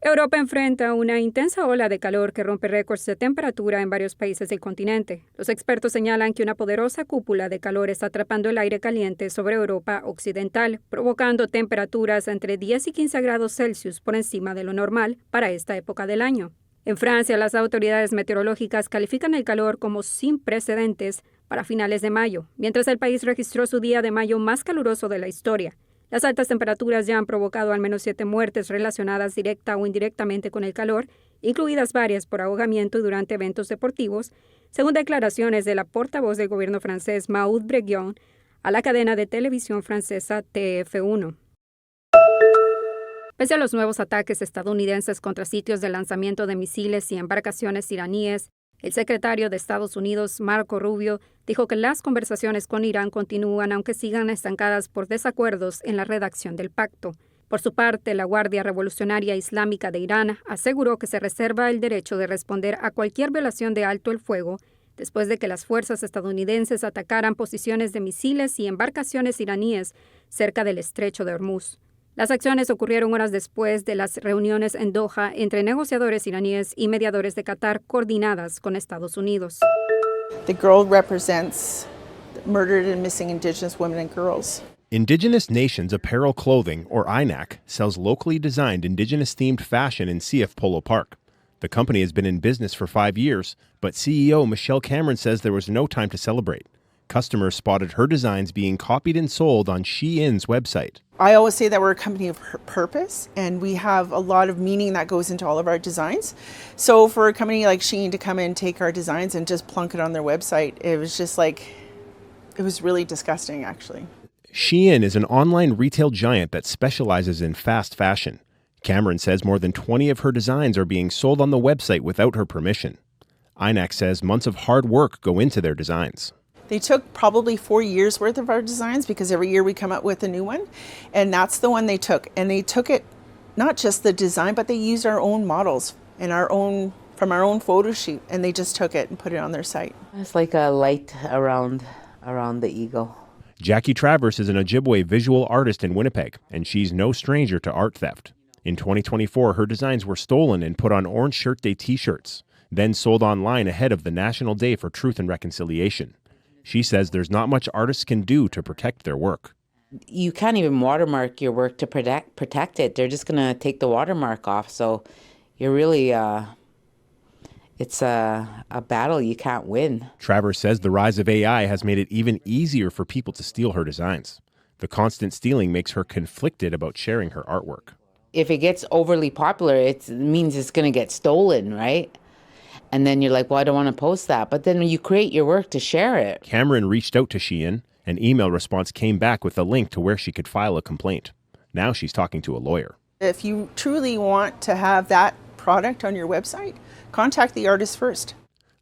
Europa enfrenta una intensa ola de calor que rompe récords de temperatura en varios países del continente. Los expertos señalan que una poderosa cúpula de calor está atrapando el aire caliente sobre Europa occidental, provocando temperaturas entre 10 y 15 grados Celsius por encima de lo normal para esta época del año. En Francia, las autoridades meteorológicas califican el calor como sin precedentes para finales de mayo, mientras el país registró su día de mayo más caluroso de la historia. Las altas temperaturas ya han provocado al menos siete muertes relacionadas directa o indirectamente con el calor, incluidas varias por ahogamiento durante eventos deportivos, según declaraciones de la portavoz del gobierno francés Maud Bregeon a la cadena de televisión francesa TF1. Pese a los nuevos ataques estadounidenses contra sitios de lanzamiento de misiles y embarcaciones iraníes, el secretario de Estados Unidos, Marco Rubio, dijo que las conversaciones con Irán continúan aunque sigan estancadas por desacuerdos en la redacción del pacto. Por su parte, la Guardia Revolucionaria Islámica de Irán aseguró que se reserva el derecho de responder a cualquier violación de alto el fuego después de que las fuerzas estadounidenses atacaran posiciones de misiles y embarcaciones iraníes cerca del estrecho de Hormuz. Las acciones ocurrieron horas después de las reuniones en Doha entre negociadores iraníes y mediadores de Qatar coordinadas con Estados Unidos. The girl represents murdered and missing Indigenous women and girls. Indigenous Nations Apparel Clothing, or INAC, sells locally designed Indigenous themed fashion in CF Polo Park. The company has been in business for 5 years, but CEO Michelle Cameron says there was no time to celebrate. Customers spotted her designs being copied and sold on Shein's website. I always say that we're a company of purpose and we have a lot of meaning that goes into all of our designs. So for a company like Shein to come in and take our designs and just plunk it on their website, it was just like, it was really disgusting, actually. Shein is an online retail giant that specializes in fast fashion. Cameron says more than 20 of her designs are being sold on the website without her permission. INAC says months of hard work go into their designs. They took probably 4 years' worth of our designs because every year we come up with a new one. And that's the one they took. And they took it, not just the design, but they used our own models and our own from our own photo shoot, and they just took it and put it on their site. It's like a light around the eagle. Jackie Travers is an Ojibwe visual artist in Winnipeg, and she's no stranger to art theft. In 2024, her designs were stolen and put on Orange Shirt Day t shirts, then sold online ahead of the National Day for Truth and Reconciliation. She says there's not much artists can do to protect their work. You can't even watermark your work to protect it. They're just gonna take the watermark off. So you're really it's a battle you can't win. Travers says the rise of AI has made it even easier for people to steal her designs. The constant stealing makes her conflicted about sharing her artwork. If it gets overly popular, it means it's gonna get stolen, right? And then you're like, "Well, I don't want to post that." But then you create your work to share it. Cameron reached out to Shein. An email response came back with a link to where she could file a complaint. Now she's talking to a lawyer. If you truly want to have that product on your website, contact the artist first.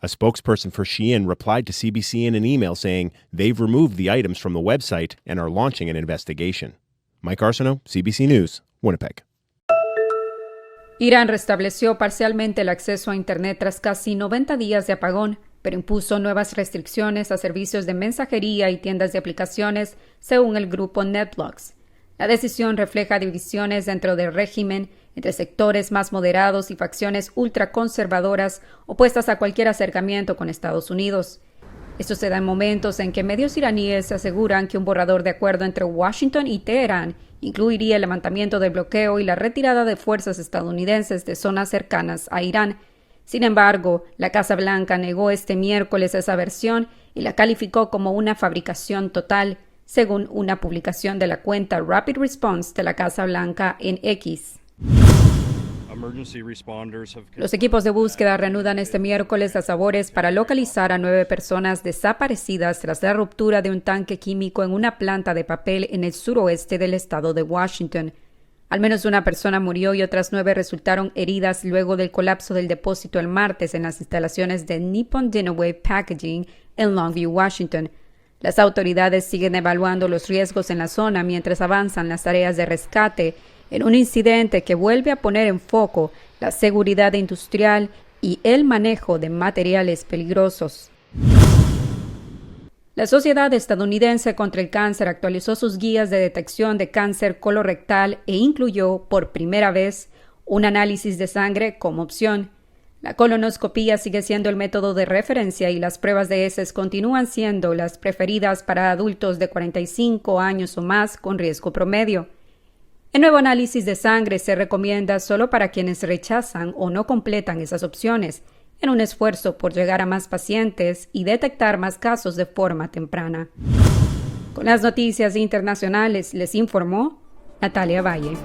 A spokesperson for Shein replied to CBC in an email saying they've removed the items from the website and are launching an investigation. Mike Arsenault, CBC News, Winnipeg. Irán restableció parcialmente el acceso a Internet tras casi 90 días de apagón, pero impuso nuevas restricciones a servicios de mensajería y tiendas de aplicaciones, según el grupo NetBlocks. La decisión refleja divisiones dentro del régimen entre sectores más moderados y facciones ultraconservadoras opuestas a cualquier acercamiento con Estados Unidos. Esto se da en momentos en que medios iraníes aseguran que un borrador de acuerdo entre Washington y Teherán incluiría el levantamiento del bloqueo y la retirada de fuerzas estadounidenses de zonas cercanas a Irán. Sin embargo, la Casa Blanca negó este miércoles esa versión y la calificó como una fabricación total, según una publicación de la cuenta Rapid Response de la Casa Blanca en X. Los equipos de búsqueda reanudan este miércoles las labores para localizar a nueve personas desaparecidas tras la ruptura de un tanque químico en una planta de papel en el suroeste del estado de Washington. Al menos una persona murió y otras nueve resultaron heridas luego del colapso del depósito el martes en las instalaciones de Nippon Dynawave Packaging en Longview, Washington. Las autoridades siguen evaluando los riesgos en la zona mientras avanzan las tareas de rescate en un incidente que vuelve a poner en foco la seguridad industrial y el manejo de materiales peligrosos. La Sociedad Estadounidense contra el Cáncer actualizó sus guías de detección de cáncer colorectal e incluyó por primera vez Un análisis de sangre como opción. La colonoscopía sigue siendo el método de referencia y las pruebas de heces continúan siendo las preferidas para adultos de 45 años o más con riesgo promedio. El nuevo análisis de sangre se recomienda solo para quienes rechazan o no completan esas opciones, en un esfuerzo por llegar a más pacientes y detectar más casos de forma temprana. Con las noticias internacionales les informó Natalia Valle.